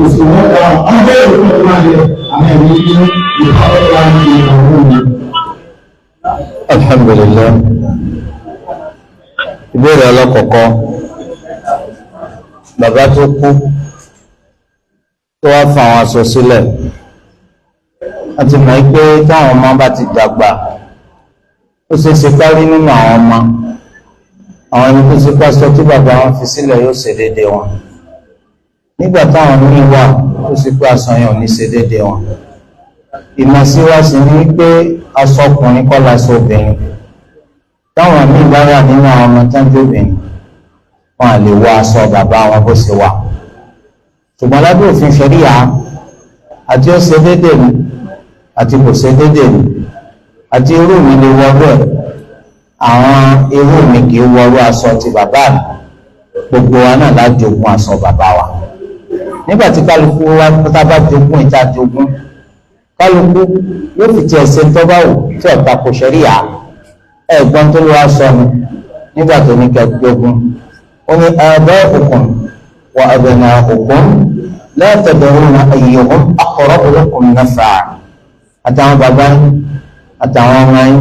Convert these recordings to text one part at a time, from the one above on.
Òsì wọn dá àwọn bẹ́ẹ̀ ló fẹ́ máa yẹ àwọn ẹ̀mí nínú ìfọwọ́ra ní ìyàwó mi. Alhamdulillah. Ìbéèrè ọlọ́kọ̀ọ́kọ́, bàbá tó kú tó wá fa àwọn aṣọ sílẹ̀, a ti mọ̀ pé táwọn ọmọ bá ti dàgbà, ó ṣeé ṣe kárí nínú àwọn ọmọ àwọn ẹni tó ṣe pásítọ̀ tí bàbá wọn fi sílẹ̀ yóò ṣe déédéé wọn. Nígbà táwọn míì wà tó ṣe pé aṣọ yẹn ò ní ṣe déédéé wọn. Ìmọ̀síwáṣí ni pé aṣọ ọkùnrin kọ́ laṣọ obìnrin. Táwọn míì bá wà nínú àwọn ọmọ tó ń jẹ́ obìnrin, wọn à lè wọ aṣọ bàbá wọn bó ṣe wà. Ṣùgbọ́n lábẹ́ òfin ṣẹ̀ríyà, àti ó ṣe déédéé mi àti kò ṣe déédéé mi, àti irú mi lè wọ bẹ́ẹ̀, àwọn irú mi kì í wọrú aṣọ ti bàbá mi. Gbogbo wa náà la jogún aṣọ bàbá wa. Nígbà tí kálukú wa tá bá jogún ìta jogún, kálukú yóò fi tiẹ̀ ṣe tó bá wù tí ọ̀tá kò ṣẹ̀ríyà. Ẹ̀gbọ́n tó lọ́wọ́ sọ ni nígbà tó ní kẹ́ jogún, ó ní aba'ukum wa abna'ukum la tadruna ayyuhum aqrabu lakum naf'a. Àtàwọn bàbá yín àtàwọn ọmọ yín,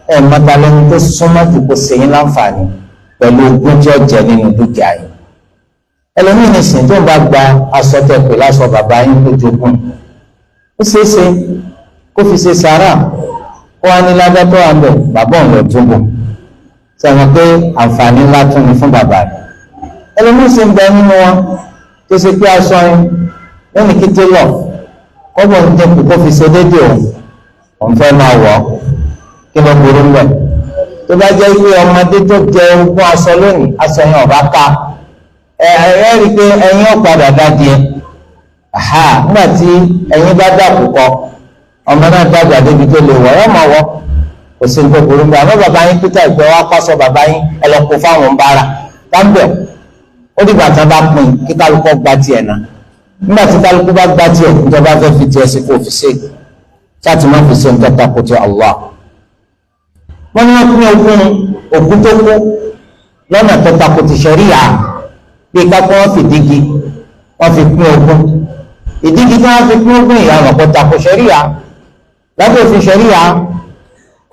ẹ̀ mọ́tàlẹ́ni tó súnmọ́ jù kó ṣe yín láǹfààní pẹ̀lú ogún tí ó jẹ nínú dúkìá yín. Ẹlòmíín nìsín tó ń bá gba aṣọ tẹ pé láṣọ bàbá yín tó jogún, ó ṣeé ṣe kó fi ṣe sàrà, kó wá ní ládá tó wà ń bẹ̀ bàbá òun lọ túbọ̀ sọ̀rọ̀ pé àǹfààní ńlá tún ni fún bàbá rẹ̀. Ẹlòmíín sì ń bẹ nínú wọn tó ṣe pé aṣọ yín lẹ́nu kí télọ̀ kọ́bọ̀ ń dínkù kó fi ṣe déédéé òun, òun fẹ́ máa wọ̀ ọ́, kí ló burú ń bẹ̀? Tó bá jẹ́ pé ọmọdé tó jẹ ogún aṣọ lónìí, aṣọ yẹn ọ̀bá ká ẹ ẹ rí i pé ẹyin ọ̀padà dá díẹ̀. Nígbà tí ẹyin bá dàkú kọ, ọmọ náà dàgbà débi tó lè wọ̀ ọ́ máa wọ̀, kò sí nǹkan burú bẹ́ẹ̀. Àmọ́ bàbá yín pété ìgbẹ́ wa kọ́sọ bàbá yín ẹ lọ kó fáwọn bára tábẹ̀. Ó dìgbà tí wọ́n bá pín kí kálukú gba tiẹ̀ náà. Nígbà tí kálukú bá gba tiẹ̀, ìjọba fẹ́ fi tiẹ̀ sí kó fi ṣe sáà má fi ṣe nǹkan takò ti Allah. Wọ́n ní wọ́n pín ogún òkú tó kú lọ́nà tó takò ti ṣẹ̀ríyà, bí kápẹ́ wọ́n fi dígí wọ́n fi pín ogún. Ìdígi tí wọ́n fi pín ogún ìyá ọ̀pọ̀ takò ṣẹ̀ríyà. Lábẹ́ òfin ṣẹ̀ríyà,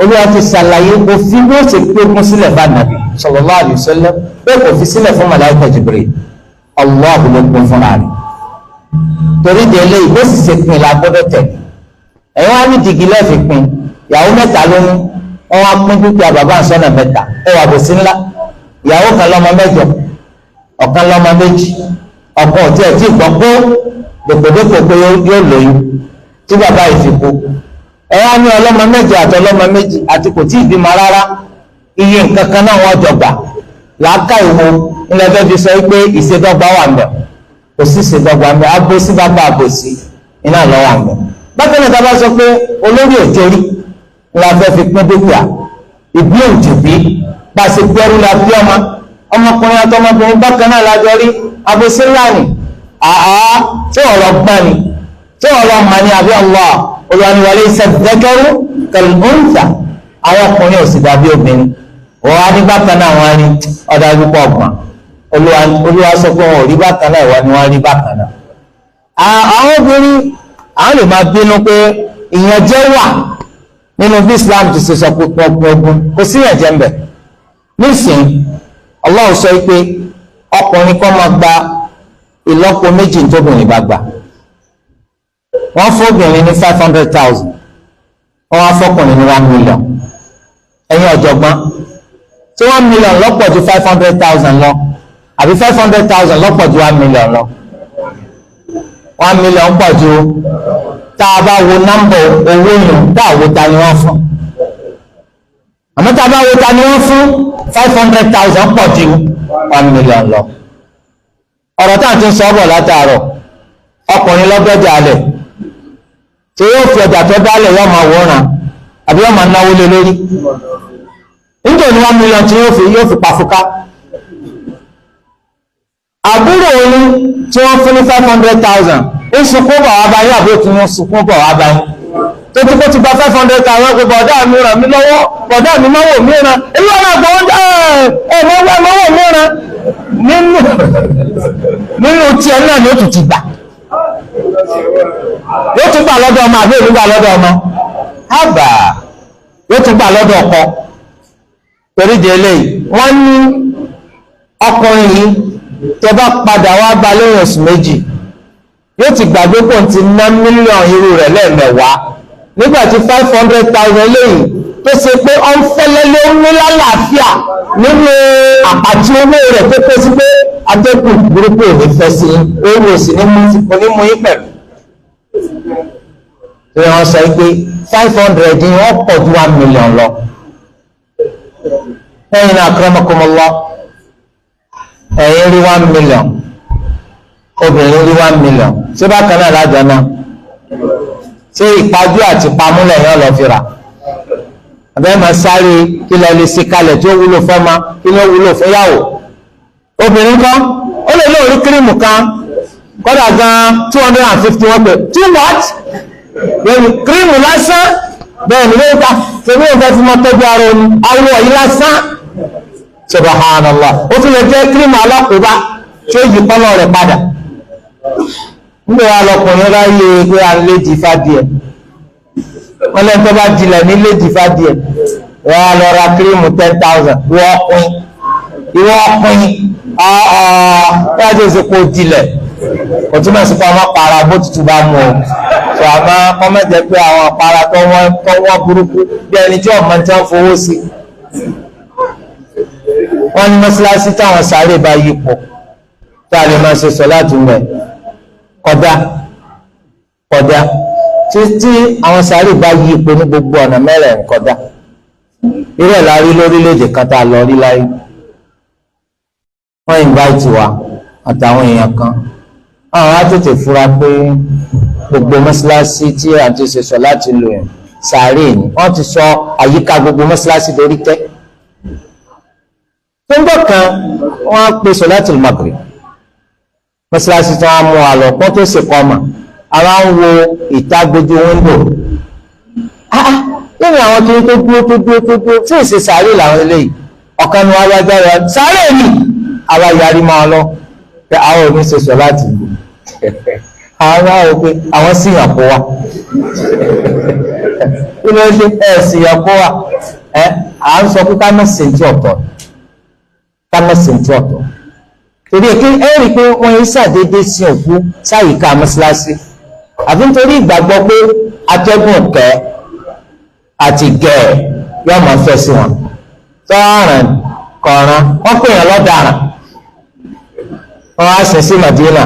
Olúwa ti ṣàlàyé òfin bí ó ṣe pín ogún sílẹ̀ bá nàbì sallallahu alaihi wasallam, bẹ́ẹ̀ kò fi sílẹ̀ fún màláíkà Jibril. Allah ló pín fúnra rẹ̀. Torí de eléyìí bó sì ṣe pín la gbọ́dọ̀ tẹ̀lé. Ẹ̀yin wá ní dìgí lẹ́ẹ̀fi pín, ìyàwó mẹ́ta ló ní, wọ́n wá pín dúkìá bàbá àsọ́nà mẹ́ta, ẹ wà bò sí ńlá. Ìyàwó kan lọ́mọ mẹ́jọ, ọ̀kan lọ́mọ méjì, ọ̀kan ò tiẹ̀ tí gbọ́ pé dòkòdòkò pé yóò lóyún tí bàbá yìí fi kú. Ẹ wá ní ọlọ́mọ mẹ́jọ àti ọlọ́mọ méjì àti kò tí ì bímọ rárá, iye nǹkan kan náà wọ́n jọ gbà. Làákà ìwo ńlẹ̀ fẹ́ fi sọ pé ìṣèdọ́gba wà ńbẹ̀? Kò sí ìṣèdọ́gba ńbẹ̀, agbósí bàbá àbòsí iná lọ́wọ́ ńbẹ̀. Bákan náà, tá a bá sọ pé olórí òjòrí la fẹ́ fi pín dúkìá, ìbí òjòbí bá a ṣe gbẹ́rú la fi ọmọ ọmọkùnrin àti ọmọbìnrin bákan náà la jọ rí, àbòsí ńlá ni. Àá tí wọ́n lọ gbọ́n ni, tí wọ́n lọ mà ní àbí Allah olùwàníwàlẹ̀ ìṣẹ̀dẹ́kẹ́rú kal-untha, àwọn ọkùnrin ò sì dàbí obìnrin. Wọ́n á ní bákan náà wọ́n á ní ọ̀dà púpọ̀ ọ̀gbọ̀n. Olúwa sọ pé wọn ò rí bákan náà, ìwọ ni wọ́n rí bákan náà. Àwọn obìnrin àwọn lè máa bínú pé ìyànjẹ wà nínú bí Islam ti ṣe sọ pé pọ́npọ́n ogun, kò sí ìyànjẹ ń bẹ̀. Nísìnyí Allah sọ pé ọkùnrin kan máa gba ìlọ́po méjì tóbìnrin bá gbà. Wọ́n fóbìnrin ní 500,000, wọ́n wá fọkùnrin ní 1 million. Ẹ̀yin ọ̀jọ̀gbọ́n, tí 1 million lọ́pọ̀ ju 500,000 lọ, àbí 500,000 lọ́pọ̀ ju 1 million lọ? 1 million pọ̀ ju. Tá a bá wo nọ́mbà owó yùn, tá a wo ta ni wọ́n fún, àmọ́ tá a bá wo ta ni wọ́n fún, 500,000 pọ̀ ju 1 million lọ. Ọ̀rọ̀ tá à ń ti sọ bọ̀ látàárọ̀, ọkùnrin lọ́gbẹ́jà alẹ̀ tí yóò fi ọjà tó dálẹ̀ yóò máa wòran àbí yóò máa náwó lé lórí nítorí 1 million tí yóò fi pàfùká. Àbúrò oní tí wọ́n fún ní 500,000 ó sunkún bọ̀ wá báyìí, àbúrò tí wọ́n sunkún bọ̀ wá báyìí tó ti kó ti gba 500,000 pé bọ̀dá mi ràn mí lọ́wọ́, bọ̀dá mi máa wò mí ràn, èmi wọn náà gbọ́ ẹ ẹ mọ́wọ́ mọ́wọ́ mí ràn. Nínú nínú tiẹ̀ náà ni ó tún ti gbà, yóò tún gbà lọ́dọ̀ ọmọ àbí òun gbà lọ́dọ̀ ọmọ àbà, yóò tún gbà lọ́dọ̀ ọkọ. Torí di eléyìí, wọ́n ní ọkùnrin yìí tẹ́ bá padà wá gba lẹ́yìn oṣù méjì, yóò ti gbàgbé pò ń ti ná mílíọ̀nù irú rẹ̀ lẹ́ẹ̀mẹ̀wàá, nígbà tí 500,000 léyìí tó ṣe pé ó ń fẹ́lẹ́ ló ń ní lálàáfíà nínú àpàtì owó rẹ̀ tó pé sí pé atẹ́kùn burúkú ò ní fẹ́ sí owó sì ní mú yín pẹ̀lú. Tí wọ́n sọ pé 500 ni wọ́n pọ̀ ju 1 million lọ. Lẹ́yìn náà, akramakumullah, ẹ̀yin rí 1 million, obìnrin rí 1 million, ṣé bákan náà lájọ náà? Ṣé ìpájú àti pamúlẹ̀ yẹn lọ fi rà? Àbẹ́ máa sáré kí lọ lè ṣe kalẹ̀ tí ó wúlò fọ́mọ, kí ló wúlò fúnyàwó. Obìnrin kan ó lè lóorí kírímù kan, kọ́dà gan 250 wọ́n pè two what? Lórí kírímù lásán. Bẹ́ẹ̀ ni lóòótọ́ ṣèlú ìfẹ́ fi máa tọ́jú ara ẹni awọ yìí lásán. Subhanallah, ó tún lè jẹ́ kírímù alákòóbá tí ó yí kọ́lọ̀ rẹ̀ padà. Nígbà wà lọkùnrin ráyè pé à ń lé jìfà díẹ̀, wọ́n lẹ́nu tó bá jilẹ̀ ní lé jìfà díẹ̀, wọ́n á lọ ra kírímù 10,000. Ìwọ ọkùnrin, ìwọ ọkùnrin, ọ̀ọ́ wọ́n á ṣe kó jilẹ̀, kò túmọ̀ sí pé ọmọ para bó tutù bá mú o. Sọ àmọ́ ọmọ jẹ́ pé àwọn para tó wọ́n burúkú bí ẹni tí ọmọ tí wọ́n fowó sí. Wọ́n ní mọ́ṣáláṣí táwọn sáré bá yípo tá a lè máa ṣe sọ láti mẹ́ kọjá kọjá títí àwọn sáré bá yípo ní gbogbo ọ̀nà mẹ́rẹ̀ẹ̀rin kọjá. Irú ẹ̀ la rí lórílẹ̀‐èdè kan tá a lọ rí láyé. Wọ́n invite wa àtàwọn èèyàn kan, àwọn á tètè fura pé gbogbo mọ́ṣáláṣí tí a ti ṣe sọ láti lò yẹn sáré ni wọ́n ti sọ àyíká gbogbo mọ́ṣáláṣí lórí tẹ́. Tó ń bọ̀ kan wọ́n á pe sọ̀látul Maghrib, mọ́ṣáláṣí tí wọ́n á mú wa lọ kó tó ṣe kọ́ mà, ara ń wo ìta gbójú wíńdò. Lẹ́yìn àwọn tó tó dúró tó dúró tó dúró tí èsì sáré làwọn eléyìí, ọ̀kan ni wọ́n bá jáde sáré ni àwa yarí máa lọ pé àwọn ò ní ṣe sọ láti lò. Àwọn á wò pé àwọn sì yàn kó wa, kí ló dé ẹ sì yàn kó wa? Ẹ à ń sọ pé ká má ṣe ní ọ̀tọ̀, ká má ṣe ní ọ̀tọ̀. Torí ẹ ẹ rí i pé wọ́n yìí ṣàdédé sin òkú sáyìíká mọ́ṣáláṣí, àfi nítorí ìgbàgbọ́ pé atẹ́gùn kẹ́ àti gẹ̀ yóò máa fẹ́ sí wọn. Tọ́ọ̀ràn kọ̀ọ̀ràn wọ́n pè yàn lọ́daràn, wọ́n á sìn sí Madina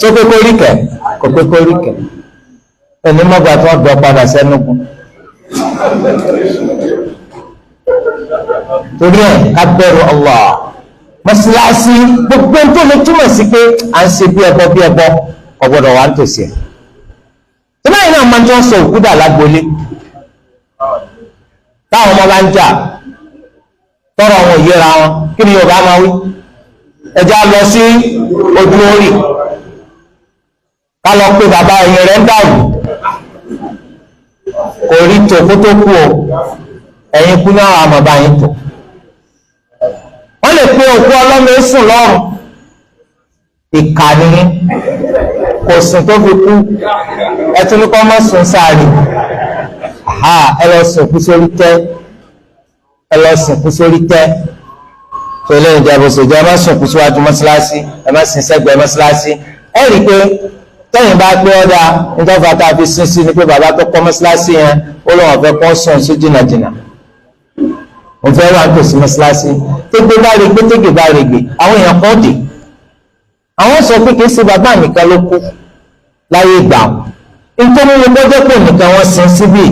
tó pé kó rí kẹ̀, kò pé kó rí kẹ̀. Ẹni mọ́gbà tí wọ́n gbọ́ padà sẹ́nugun. Torí ẹ̀ ká bẹ̀rù Allah. Mọ́ṣáláṣí gbogbo tó lè túmọ̀ sí pé à ń ṣe bí ẹbọ bí ẹbọ kò gbọdọ̀ wà nítòsí ẹ̀. Tó báyìí náà máa ń tọ́ sọ òkú dà lágbolé. Táwọn ọmọ bá ń jà tọrọ àwọn òyìnbá wọn, kí ni Yorùbá máa wí? Ẹja lọ sí ojú orí ká lọ pé bàbá ẹ̀yìn rẹ̀ ń dàrú, kò rí tò kó tó kú o, ẹ̀yìn kú náà àmọ̀ bá yín tò. Wọ́n lè pe òkú ọlọ́mọ sùn lọ́rùn, ìkà ni kò sùn tó fi kú, ẹtún ní kọ́ mọ́ sùn sáàrì, ẹ lọ sùn kú sórí tẹ́, ẹ lọ sùn kú sórí tẹ́. Tó lẹ́yìn ìjà bó ṣe jẹ́, ẹ má sùn kú síwájú mọ́ṣáláṣí, ẹ má sìn sẹ́gbẹ̀ẹ́ mọ́ṣáláṣí. Ẹ rí i pé tẹ́yìn bá pé ọ́dà nítorí tá a fi sin sí ni pé bàbá tó kọ́ mọ́ṣáláṣí yẹn ó lọ́wọ́ fẹ́ kọ́ sùn sí jìnnàjìnnà, òun fẹ́ wà nítòsí mọ́ṣáláṣí. Tó gbé bá rí gbé tégè bá rí gbé, àwọn èèyàn kan dé, àwọn sọ pé kì í ṣe bàbá nìkan ló kú láyé ìgbà wọn, nítorí wọn gbọ́dọ̀ pé nìkan wọ́n sin síbí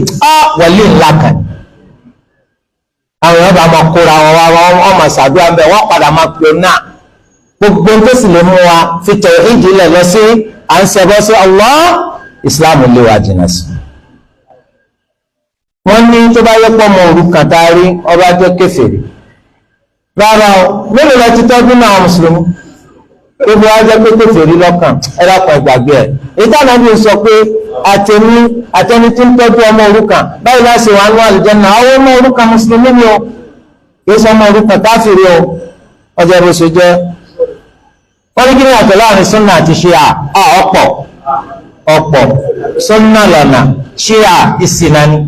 wọlé ńlá kan. Àwọn èèyàn bá máa kóra wọn wá, wọn máa ṣàdúrà ń bẹ, wọn padà máa pè náà. Gbogbo tó sì lè mú wa fi tẹ̀ ìdílé lọ sí à ń ṣẹbọ sí Allah, Islam lè wà jìnnà sí. Wọ́n ní tó bá yẹ pọ̀ mọ́ òrukàn tá a rí ọba jẹ́ kèfèrí. Rárá o, mélòó lọ ti tọ́jú náà mùsùlùmí tó bí wọ́n jẹ́ pé kèfèrí lọ́kàn? Ẹ dákun ìgbàgbé ẹ̀. Ìtàn àbí sọ pé àtẹni àtẹni tí ń tọ́jú ọmọ òrukàn báyìí láti wà ní àlùjánnà, àwọn ọmọ òrukàn mùsùlùmí ni o, kì í sọ ọmọ òrukàn káfìrí o. Ọjọ́ bó ṣe jẹ́. Wọ́n ní kí ni àtọ̀ láàrin súnà àti ṣíà? Ọ̀pọ̀ ọ̀pọ̀. Súnà lọ́nà, ṣíà ìsìnani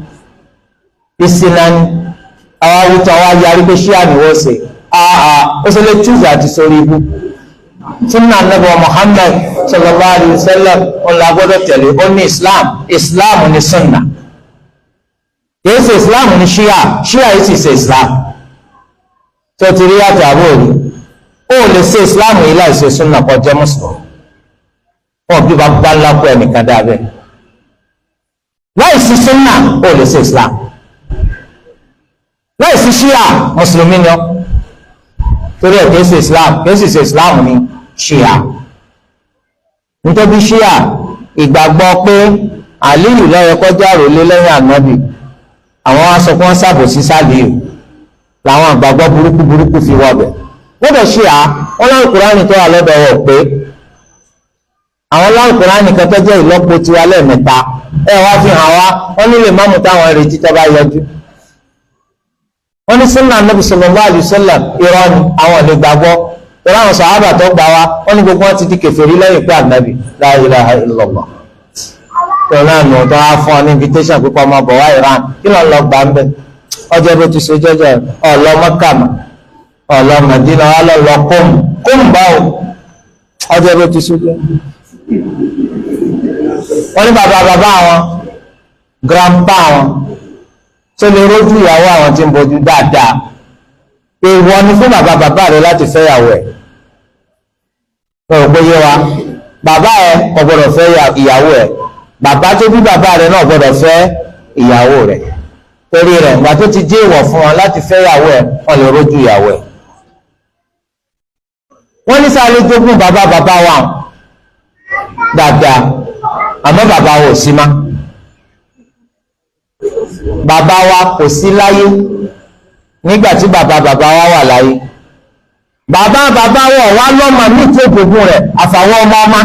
ìsìnani. Àwọn awùtọ̀ àwọn ayarí pé ṣíà ni wọ́n ṣe. Ó ṣe lè túùsì àti sórí ibú. Súnà Ànábì Muhammad sallallahu alayhi wa sallam ọ̀là gbọ́dọ̀ tẹ̀lé. Ó ní Islam, Islam ní súnà. Kìí ṣe Islam ní ṣíà, ṣíà yìí sì ṣe Islam. Tó ti rí àti àbúrò rí, ó lè ṣe Islam yìí láì ṣe súnà kó jẹ́ mùsùlùmí. Wọn bí bá bá ńlá kó ẹnìkan dábẹ́. Láì sí súnà ó lè ṣe Islam. Láì sí ṣíà mùsùlùmí ni ọ́. Torí ẹ̀ kìí ṣe Islam, kìí sì ṣe Islam ní ṣíà. Nítorí ṣíà ìgbàgbọ́ pé Àlíyù ló yẹ kó jẹ́ àròlé lẹ́yìn Ànábì, àwọn wá sọ pé wọ́n ṣàbòsí sálíyù, làwọn àgbàgbọ́ burúkú burúkú fi wọbẹ̀. Lọ́dọ̀ ṣíà wọ́n láwọn Kùránì tó wà lọ́dọ̀ wọ̀ pé àwọn láwọn Kùránì kan tó jẹ́ ìlọ́po tiwa lẹ́ẹ̀mẹ́ta ẹ wá fi hàn wá, wọ́n nílè máàmù táwọn retí tó bá yọjú. Wọ́n ní súnà Ànábì sallallahu alaihi wasallam irọ́ ni àwọn lè gbàgbọ́. Tọ́lá àwọn sàhábà tó gbà wá wọ́n ní gbogbo wọn ti di kèfèrí lẹ́yìn pé Ànábì la ilaha illallah. Tọ́lá nù tó wá fún ọ ní invitation pípa ọmọ bọ̀ wá Iran, kí ló ń lọ gbà ń bẹ̀? Ọjọ́ bó ti ṣe jẹ́jẹ́ ọ̀lọ́ Mọ́kàmà ọ̀lọ́ Màdínà wà lọ́ kóòmù kóòmù báwo? Ọjọ́ bó ti ṣe jẹ́. Wọ́n ní bàbá bàbá àwọn grandpa àwọn tó lè rójú ìyàwó àwọn tí ń bójú dáadáa. Èèwọ̀ ni fún bàbá bàbá rẹ láti fẹ́ ìyàwó ẹ̀. Mo rò pé yé wa, bàbá ẹ kò gbọdọ̀ fẹ́ ìyàwó ẹ̀, bàbá tó bí bàbá rẹ náà gbọdọ̀ fẹ́ ìyàwó rẹ̀. Torí rẹ̀ ìgbà tó ti jẹ́ èèwọ̀ fún wọn láti fẹ́ ìyàwó ẹ̀, wọ́n lè rójú ìyàwó ẹ̀. Wọ́n ní sáré jogún bàbá bàbá wa dáadáa, àmọ́ bàbá wa ò sí má. Bàbá wa kò sí láyé nígbà tí bàbá bàbá wa wà láyé. Bàbá bàbá wa wá lọ́mọ ní tó jogún rẹ̀ àfàwọn ọmọ ọmọ.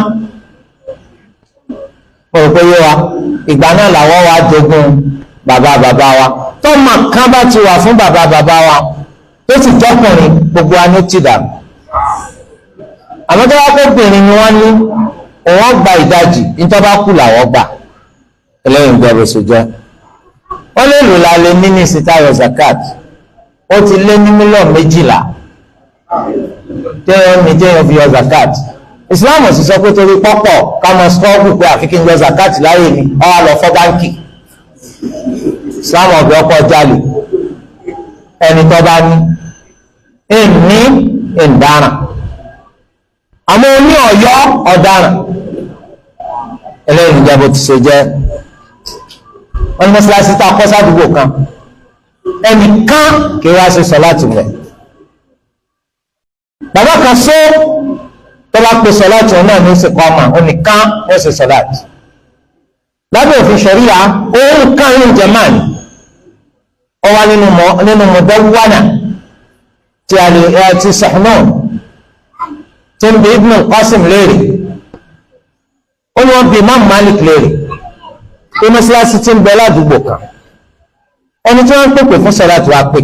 Mo rò pé yé wa, ìgbà náà làwọn wá jogún bàbá bàbá wa. Tọ́mọ kan bá ti wà fún bàbá bàbá wa tó sì jọkùnrin, gbogbo wa ní ó ti dàrú. Àmọ́ tó wá kó obìnrin ni wọ́n ní, òun gba ìdajì, nítorí bá kú làwọn gbà. Ẹlẹ́yìn gbọ́ bó ṣe jẹ́. Wọ́n lè lò lálẹ́ ní ní sitayọ zakat, ó ti lé ní mílíọ̀nù 12 téèyàn ní téèyàn fi yọ zakat. Islam sì sọ pé torí pọ́pọ̀ ká máa sọ́ọ́bù pé àfi kí n yọ zakat láyé ni ọ wá lọ fọ́ báńkì. Islam ọ̀bẹ ọkọ̀ jalè ẹni tó bá ní ìní ìdáràn, àmọ́ oní ọ̀yọ́ ọ̀daràn. Ẹlẹ́yìn ìjọba ti ṣe jẹ́. Wọ́n ní mọ́sálásí tá a kọ́ sádùúgbò kan, ẹnìkan kì í wá ṣe sọ̀láàtì rẹ̀. Bàbá kan só tó bá pe sọ̀láàtì òun náà ní í ṣe kọ́ ọmọ, onìkan ó ṣe sọ̀láàtì. Lábẹ́ òfin ṣẹ̀ríà, òun kan ń jẹ máà ní. Ó wá nínú Mudawwana tí a lè ti Sahnun tí ń bi Ibn Qasim léèrè. Ó ní wọ́n bi Imam Malik léèrè pé mọ́sálásí ti ń bẹ ládùúgbò kan, ẹni tí wọ́n ń pèpè fún sọ̀láàtì wá pè,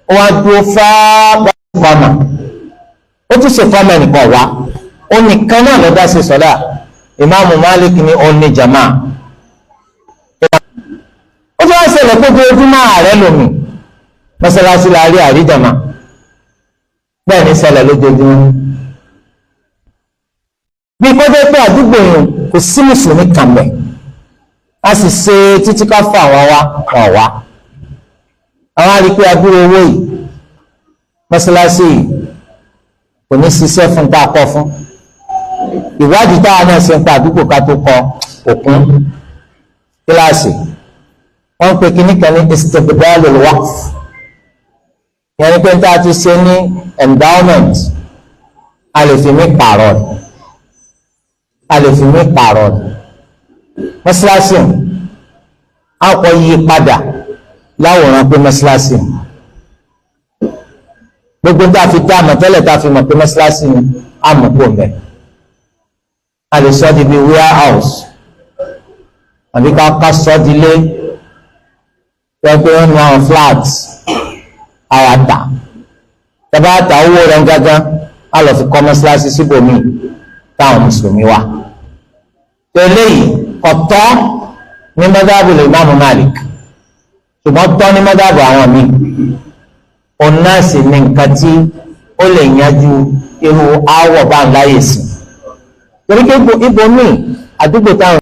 ó wá dúró fáá pamọ́, ó tún ṣe fọ́ọ̀mù ẹnìkan wá, ó nìkan náà ló dá sí sọ̀lá. Ìmáàmù Malik ní ó ní jama. Ó tún wá ṣẹlẹ̀ pé ojoojúmọ́ ààrẹ lomi mọ́sálásí la rí àríjàmá, bẹ́ẹ̀ ní ṣẹlẹ̀ lójoojúmọ́. Bí kọjá pé àdúgbò yìí kò sí mùsùlùmí kan bẹ̀, a sì ṣe títí ká fún àwọn wa wọn wá. Àwọn á rí pé adúrò owó yìí mọ́sálásí yìí kò ní ṣiṣẹ́ fún tá a kọ́ fún. Ìwádìí táwa náà ṣe ń pa àdúgbò ká tó kọ òkun kíláàsì, wọ́n ń pe kíní kan ní istibdalul waqf. Ìyẹn ni pé tá a ti ṣe ní endowment, a lè fi mí pààrọ̀ rẹ̀, a lè fi mí pààrọ̀ rẹ̀. Mọ́sálásí a kò yí padà láwòrán pé mọ́sálásí gbogbo tá a fi dá àmọ̀ tẹ́lẹ̀ tá a fi mọ̀ pé mọ́sálásí ni a mọ̀ kó mẹ́. A lè sọ di bí warehouse àbí ká sọ di lé pé ó ní àwọn flats àwàdà. Tàbá ta owó rẹ̀ gángan á lọ fi kọ́ mọ́ṣáláṣí síbòmíì táwọn mùsùlùmí wà. Tẹ́lẹ̀ yìí ọ̀tọ̀ ní mọ́dáàbù lè Imam Malik, ṣùgbọ́n tọ́ ní mọ́dáàbù àwọn míì. Òun náà sì ní nǹkan tí ó lè yanjú irú aáwọ̀ bá ń láyè sí. Torí pé ibòmíì àdúgbò táwọn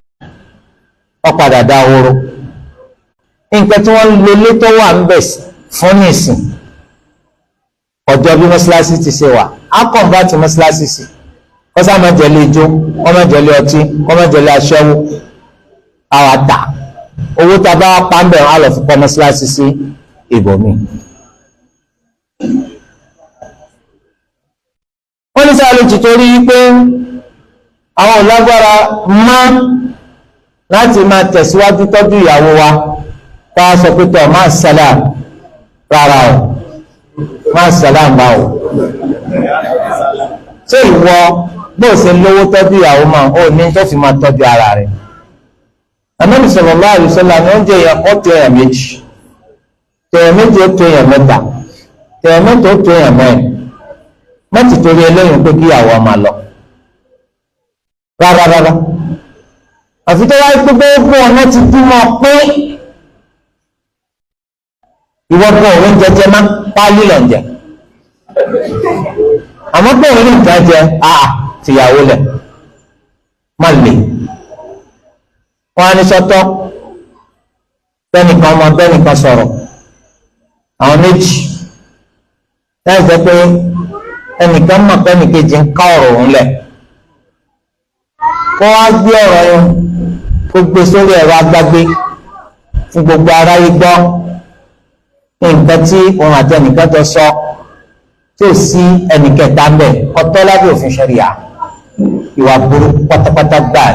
ọ̀padà dá oró. Nǹkan tí wọ́n lé létọ́ wà ń bẹ̀ fún nìsín ọjọ́ bí mọ́ṣáláṣí ti ṣe wà á kọ̀ǹbátì mọ́ṣáláṣí sí kọ́sá má jẹ̀lé ijó, kọ́ má jẹ̀lé ọtí, kọ́ má jẹ̀lé aṣẹ́wó. Àwa tà owó tá a bá pa ń bẹ̀ wọ́n á lọ fi kọ́ mọ́ṣáláṣí sí ibòmíì. Wọ́n ní sáà lè ti torí pé àwọn ò lágbára mọ́ láti máa tẹ̀síwájú tọ́jú ìyàwó wa ká sọ pé tọ́ máa sálàm rárá o, máa sálàm bá o. Ṣé ìwọ bó ṣe lówó tọ́jú ìyàwó máa ó ní tó fi máa tọ́jú ara rẹ̀? Ànábì sallallahu alaihi wasallam ní oúnjẹ yẹn kọ́ tó èèyàn méjì, tèèyàn méjì ó tó èèyàn mẹ́ta, tèèyàn mẹ́ta ó tó èèyàn mẹ́rin. Má ti torí eléyìí pé kíyàwó máa lọ rárá rárá. Àfi tó wáyé pé gbogbo ọ̀nà ti bímọ pé ìwọ gan òun jẹjẹ má pálí lọ jẹ, àmọ́ pé òun ní nǹkan jẹ àà tìyàwó lẹ̀ má lè. Wọ́n á ní sọ́tọ̀ bẹ́nìkan ọmọ bẹ́nìkan sọ̀rọ̀ àwọn méjì láì jẹ́ pé ẹnìkan mọ̀ pé ẹnìkejì ń ká ọ̀rọ̀ òun lẹ̀, kó wá gbé ọ̀rọ̀ yẹn kó gbé sórí ẹ̀rọ agbágbé fún gbogbo aráyé gbọ́ nǹkan tí òun àti ẹnìkan jọ sọ tí ò sí ẹnìkẹta ń bẹ̀. Ọ̀tọ̀ lábẹ́ òfin ṣẹ̀ríà, ìwà burú pátápátá gbáà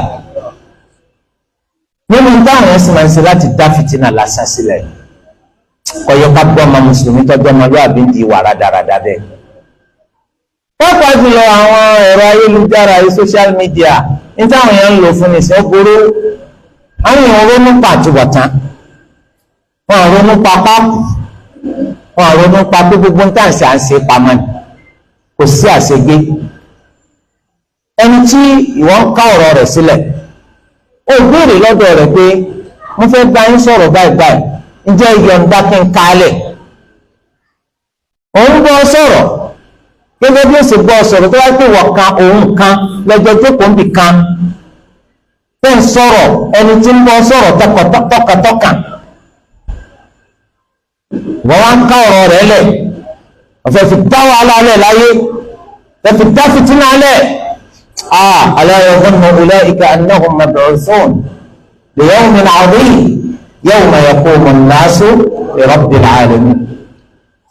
nínú táwọn yẹn sì máa ń ṣe láti dá fìtínà lásán sílẹ̀. Kò yẹ ká gbọ́ ọmọ mùsùlùmí tọ́jú ọmọlúwàbí ń di ìwà rádaràda bẹ́ẹ̀. Pàápàá jùlọ àwọn ẹ̀rọ ayélujára yìí, social media, ní táwọn èèyàn ń lò fún nìṣẹ́ burú. Àwọn èèyàn ronú pa àtúbọ̀tán, wọn ronú pa pápù, wọn ronú pa pé gbogbo nǹkan àṣà ń ṣe pamọ́ ni, kò sí àṣegbé. Ẹni tí ìwọ ń ká ọ̀rọ̀ rẹ̀ sílẹ̀, ó béèrè lọ́dọ̀ rẹ̀ pé mo fẹ́ bá yín sọ̀rọ̀ báyìí báyìí, ǹjẹ́ ìyọ̀ǹda kí n kálẹ̀? Òun bọ́ sọ̀rọ̀ gẹ́gẹ́ bí ó sì gbọ́ sọ̀rọ̀ tó wá pé wọ̀ kan òun kan lọ́jọ́ jókòó ń bì kan tẹ́ ń sọ̀rọ̀, ẹni tí ń bọ́ sọ̀rọ̀ tọkàntọkàn wọ́n wá ń ká ọ̀rọ̀ rẹ̀ lẹ̀, ọ̀fẹ́ fi dá wàhálà lẹ̀ láyé, ọ̀fẹ́ fi dá fìtínà lẹ̀. Ala yadhunnu ulaika annahum mab'uthun li yawmin 'adhim yawma yaqumu an-nasu li rabbil 'alamin.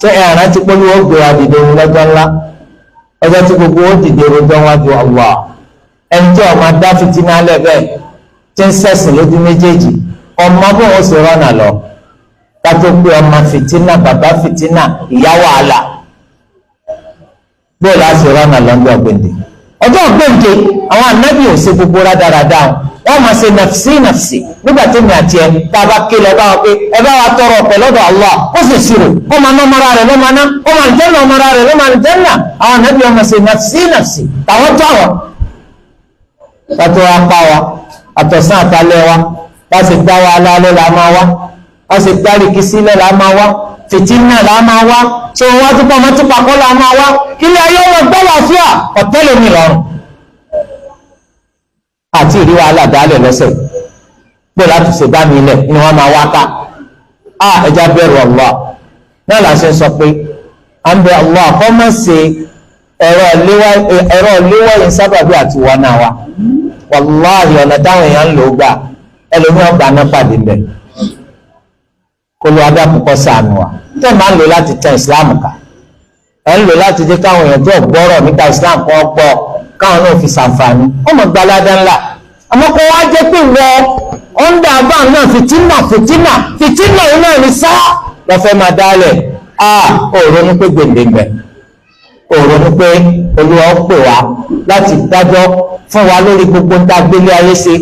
Ṣé ẹ̀ràn ti pé wọ́n gbé adìde lọ́jọ́ ńlá, ọjọ́ tí gbogbo ó dìde rojọ́ wájú Allah? Ẹni tí ọmọ dá fìtínà lẹ̀ bẹ́ẹ̀ tí ń sẹ̀sìn lójú méjèèjì, ọmọ bó ń ṣe rọ́nà lọ kátó pé ọmọ fìtínà, bàbá fìtínà, ìyá wàhálà, bóò láti rọ́nà lọ́jọ́ gbèǹde. Ọjọ́ gbèǹde àwọn ànábì ò ṣe gbogbo rádaràda wọn máa ṣe nàfsí nàfsí. Nígbà tí mi àti ẹ tá a bá ké lọ bá wa pé ẹ bá wa tọrọ ọ̀pẹ lọ́dọ̀ Allah, ó sì ṣírò ó máa ná ọmọra rẹ̀ ló máa ná, ó máa jẹ́nà ọmọra rẹ̀ ló máa jẹ́nà. Àwọn ànábì wọn máa ṣe nàfsí nàfsí tàwọn tó àwọn. Kátó wa pa wa àtọ̀sán àtàlẹ́ wa, bá ṣe dá wa alálẹ́ la máa wá, bá ṣe dá rìkísí lẹ́ la máa wá, fìtínà la máa wá, ṣé wọn wá túpọ̀ mọ́ túpọ̀ kọ́ la máa wá, ilé ayé wọn gbọ́ wàásùà ọ̀tẹ́lẹ̀mí lọ́rùn. Àti ìrí wàhálà dálẹ̀ lọ́sẹ̀ pé láti ṣe bá mi lẹ̀ ni wọ́n máa wá ká. A ẹja bẹ̀rù Allah náà là ń ṣe sọ pé à ń bẹ Allah kọ́ mọ̀ ṣe ẹ̀rọ ìléwọ́ yìí sábàbí àti wọn náà wa. Wàláhì ọ̀nà táwọn èèyàn ń lò ó gbà ẹlòmíràn gbà náà pàdé mbẹ kó ló adákùnkọ́ sànù wa. Tẹ́ máa ń lò láti tẹ ìsìláàmù ká, ẹ̀ ń lò láti jẹ́ káwọn èèyàn tó gbọ́rọ̀ nípa ìsìláàmù kọ́ gbọ́, káwọn náà fi ṣàǹfààní, ọmọ gbalada ńlá. Àmọ́ kó wá jẹ́ pé wọ ọ̀ndà àbá náà fìtínà fìtínà fìtínà òun náà ní sá lọ́fẹ́ máa dálẹ̀. A ò ronú pé gbèǹdéǹgbẹ̀, ò ronú pé Olúwa ó pè wá láti dájọ́ fún wa lórí gbogbo ń tá gbélé ayé ṣe.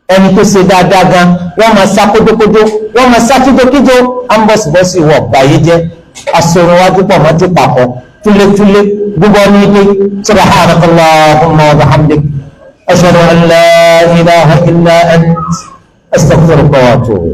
Ẹni tó ṣe dáadáa gan wọ́n máa sá kójókójó, wọ́n máa sá kíjókíjó, á ń bọ̀sibọ́sì wọ̀ báyé jẹ́ asorunwájú pọ̀ mọ́ ti pàkọ́. Túlétúlé gbogbo ní ilé. Subhanaka Allahumma wa bihamdik, ashhadu an la ilaha illa ant, astaghfiruka wa atubu.